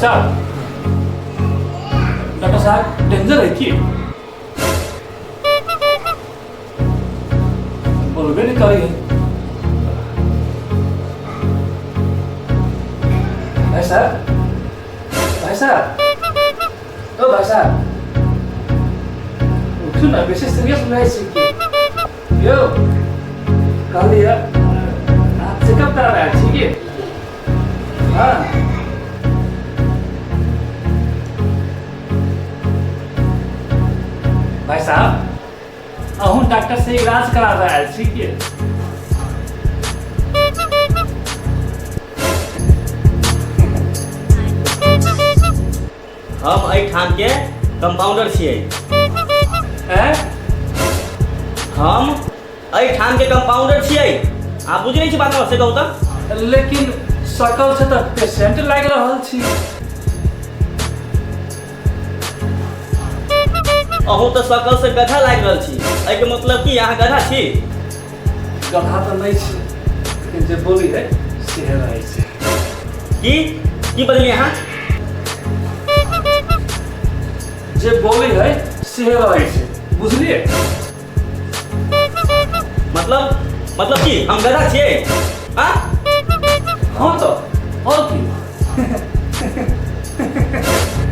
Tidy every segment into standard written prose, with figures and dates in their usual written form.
साहब, डॉक्टर साहब डेंजर है की? बोलबे नहीं करी है। भाई साहब, भाई साहब, ओ भाई साहब, उठू ना, बेसी सीरियस भए छी की यौ? कहलियै अहाँ चेकअप कराबे आयल छी की? हाँ भाई साहब, अहूँ डॉक्टर से इलाज कराबे आयल छी की? हम एहिठाम के कंपाउंडर छियै। हैं? हम एहिठाम के कंपाउंडर छियै। अहाँ बुझै नहि छी बात हमर, से कहू तऽ। लेकिन सकल से तऽ पेशेंट लागि रहल छी। अहूँ तऽ सकल से गधा लागि रहल छी। एहिके मतलब की अहाँ गधा छी? गधा तऽ नहि छी, लेकिन जे बोली है सेहे रहै छै। की की बजलियै अहाँ? जे बोली है सेहे रहै छै, बुझलियै? मतलब मतलब की हम गधा छियै? हाँ? हाँ तऽ और की।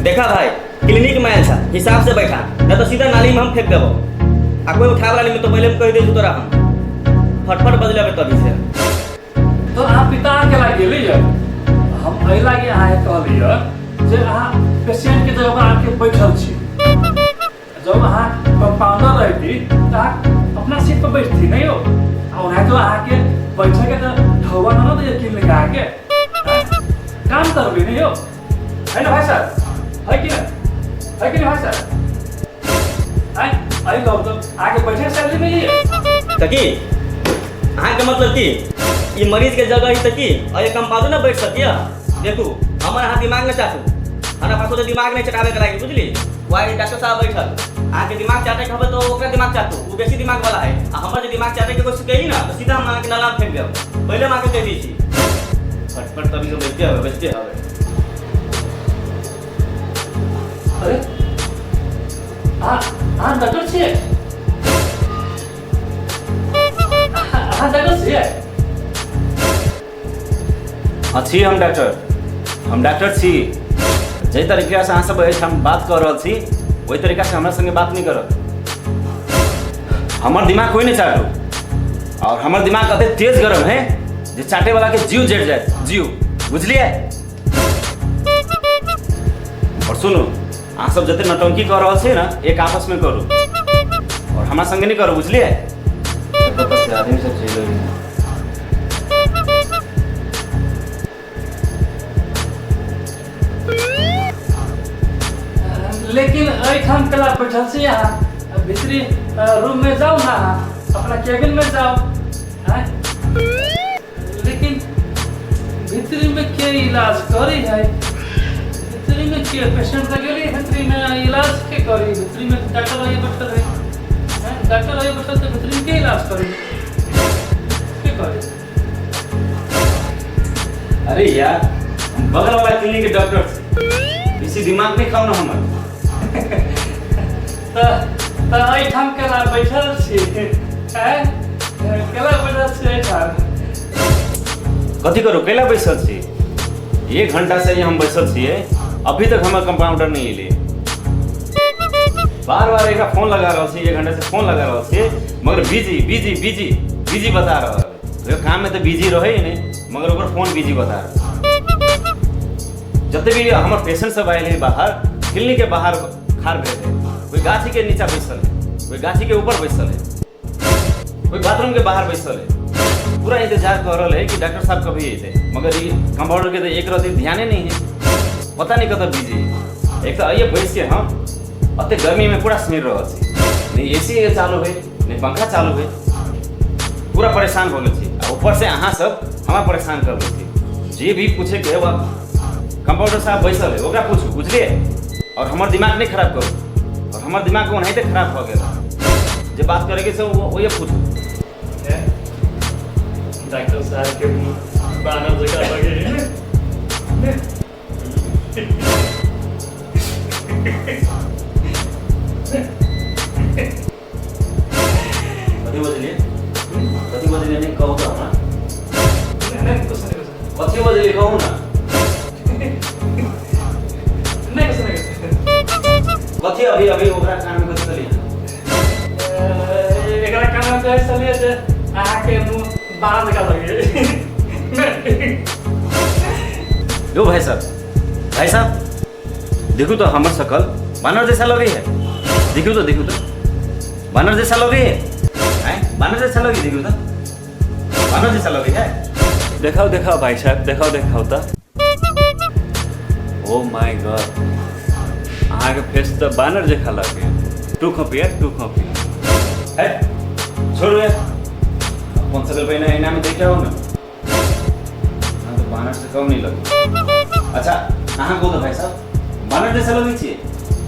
देखा भाई, क्लिनिक में आयल छा, हिसाब से बैठा, नहीं तो सीधा नाली में हम फेंक देबो। आ कोई उठावे वाला नहीं तो पहले हम कह दे तोरा, हम फटफट बदलेबे तभी से। तो अहाँ पिता के लागि गेलियै, हम एहि लागि अहाँके कहलियै जे अहाँ पेशेंट के जगह पर आके बैठल छी। जब अहाँ कंपाउंडर रहती तऽ अहाँ अपना सीट पर बैठती नहीं हो, आ ओनाहितो अहाँके बैठे के तऽ ढौआ न दैए क्लिनिक अहाँके। आँय? काम करबै नहीं हो, है ना भाई साहब? है कि नहीं, है कि नहीं भाई साहब? आँय, एहि कहू तऽ अहाँके बैठे के सैलरी मिलैए? तऽ की अहाँके मतलब की ई मरीज के जगह है तऽ की अरे कंपाउंडर ना बैठ सकिया? देखू, हमर अहाँ दिमाग न चाटू, हमरा पास ओते दिमाग नहीं चटाबे के लागी, बुझली? वाई डॉक्टर साहब बैठल, अहाँके दिमाग चाटे के हबे तो ओकरा दिमाग चाटू, ओ बेसी दिमाग वाला है। आ हमर जे दिमाग चाटे के कोशिश कैली ना तो सीधा हम अहाँके नाला में फेंक देब, पहले हम अहाँके कह दै छी। फटफट तभी तो बैठते हवे, बैठते हवे। अरे अहाँ डॉक्टर छियै? अहाँ डॉक्टर छियै? हाँ छी हम डॉक्टर, हम डॉक्टर छी। जाहि तरीकासँ अहाँ सब एहिठाम बात कऽ रहल छी ओहि तरीकासँ हमरा संगे बात नहि करब। हमर दिमाग कोई नहीं चाटू, और हमर दिमाग अते तेज गरम है जे चाटे वाला के जीव जरि जायत, जीव, बुझलियै? और सुनू, अहाँ सब जते नौटंकी कऽ रहल छी ना, एक आपस में करू और हमरा संगे नहीं करू, बुझलियै? आदमी सब चलि गेलै। लेकिन एहिठाम केला बैठल छी अहाँ? भीतरी रूम में जाउ ना, अहाँ अपना केबिन में जाउ। आँय? लेकिन भीतरी में के इलाज करी है? भीतरी में के पेशेंट तऽ गेली भीतरी में, इलाज के करी? भीतरी में डॉक्टर आइए बैठल है। आँय? डॉक्टर आइए बैठल तऽ भीतरी में के इलाज करी, के करी? अरे यार, हम बगल वाला क्लिनिक के डॉक्टर छी, बेसी दिमाग नहीं खाओ ना हमर। तऽ एहिठाम केला बैठल छी? आँय? केला बैठल छी एहिठाम? कथी करू, कैला बैसल छी? एक घंटा से हम बैसल छियै, अभी तक हमर कंपाउंडर नहीं एलै। बार बार एकरा फोन लगा रहल छी, एक घंटा से फोन लगा रहल छी, मगर बिजी बिजी बिजी बिजी बता रहल है। काम में तो बिजी रहे ही नहीं, मगर ओकर फोन बिजी बता रहल। जते भी हमर पेशेंट सब आयल है बाहर, क्लिनिक के बाहर खाड़ भेल है, कोई गाछी के नीचा बैसल है, कोई गाछी के ऊपर बैसल है, कोई बाथरूम के बाहर बैसल है, पूरा इंतजार कर रहल है कि डॉक्टर साहब कभी अयतै। मगर ई कंपाउंडर के तो एक रत्ती ध्याने नहीं है, पता नहीं कतऽ बिजी है। एक तऽ आइए बैस के हम अते गर्मी में पूरा सड़ रहल छी, नहीं एसी चालू है नहीं पंखा चालू है, पूरा परेशान हो गेल छी। आ ऊपर से अहाँ सब हमरा परेशान कर दै छी। जे भी पूछे के है कंपाउंडर साहब बैसल है, ओकरा पूछू, बुझलियै? और हमर दिमाग नहीं खराब करू, और हमर दिमाग ओनाहिते खराब भऽ गेल। जे बात करैके छै ओहे पूछू। डॉक्टर साहब के मुँह बानर जकाँ लगे है। कथी बजलियै? कथी बजलियै? नहि कहू तऽ हमरा। नहि, कुछ नहि, कुछ। कथी बजलियै, कहू ना। नहि, कुछ नहि, कुछ। कथी अभी अभी ओकरा कान में कथी कहलियै? एकरा कान में कहै छलियै जे अहाँके मुँह बारह जकाँ लगैए। यो भाई साहब, भाई साहब, देखू तो हमर शकल बानर जैसा लगे है। देखू तो, देखू तो, बानर जैसा लगे है। हैं, बानर जैसा लगे? देखू तो, बानर जैसा लगे है। देखाओ, देखाओ भाई साहब, देखाओ, देखाओ तऽ। ओ my God, अहाँके फेस तऽ बानर जकाँ लगैए। टू खपिया, टू खपिया। है, छोड़ू यार, अपन शकल पहिने ऐना में देख आओ ना। हाँ, तो बानर से कम नहीं लगे। अच्छा, अहाँ कहू तऽ भाई साहब, बानर जैसा लगे छियै?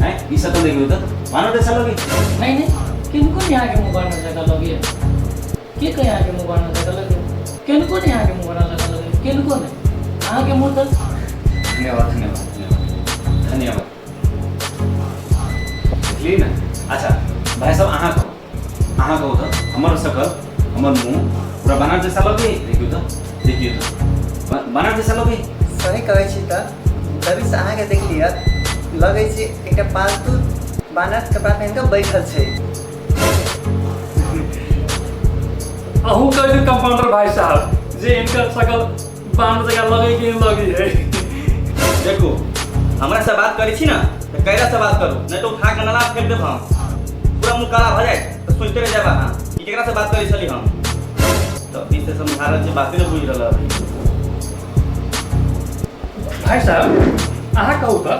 हैं, ई शकल देखियौ तऽ बानर जैसा लगे? नहीं नहीं, किनको नहीं अहाँके मुँह बानर जकाँ लगैए। के कहे अहाँके मुँह बानर जकाँ लगैए? किनको नहीं अहाँके मुँह बानर जकाँ लगैए, किनको नहीं अहाँके मुँह तऽ। धन्यवाद, धन्यवाद, धन्यवाद, धन्यवाद। देखलियै ने? अच्छा भाई साहब, अहाँ कहू, अहाँ कहू तऽ, हमर शकल, हमर मुँह पूरा बानर जैसा लगे? देखियौ तऽ, देखियौ तऽ, बानर जैसा लगे? सही कहै छी तऽ तभी से अहाँके देख लिअ, लगै छै एकटा पालतू बानर कपड़ा पहिन कऽ बैठल छै। अहूँ कह दियौ कंपाउंडर भाई साहब जे इनकर शकल बानर जकाँ लगै कि नहि लगै है। देखू, हमरा से बात करै छी ने तऽ कैरा से बात करू, नहीं तो उठा के नाला फेंक देब हम। पूरा मुँह काला भऽ जायत तऽ सोचते रह जायब अहाँ कि केकरा से बात करै छली हम। तऽ अभी से समझा रहल छी, बाते नहि बुझि रहल अभी। भाई साहब, अहाँ कहू तऽ,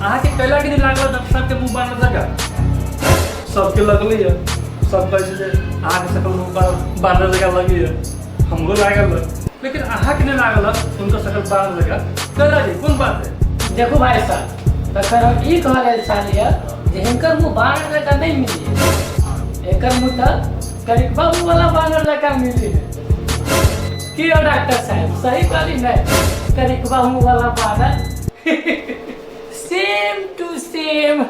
अहाँके कैला के नहि लागल डॉक्टर साहब के मुँह बानर जकाँ? सबके लगलै यऽ, सब कहै छै जे अहाँके शकल मुँह बानर जकाँ लगैए। हमरो लागल हँ, लेकिन अहाँके नहि लागल हँ हुनकर शकल बानर जकाँ। कैला जी, कोन बात है? देखू भाई साहब, तखन हम ई कहऽ लेल चाहलियै जे हिनकर मुँह बानर जकाँ नहि मिली, एकर मुँह तऽ करिकबा मुँह वाला बानर जकाँ मिली है। की हो डॉक्टर साहब, सही कहली नहीं? करिकबा मुँह वाला बानर, सेम टू सेम।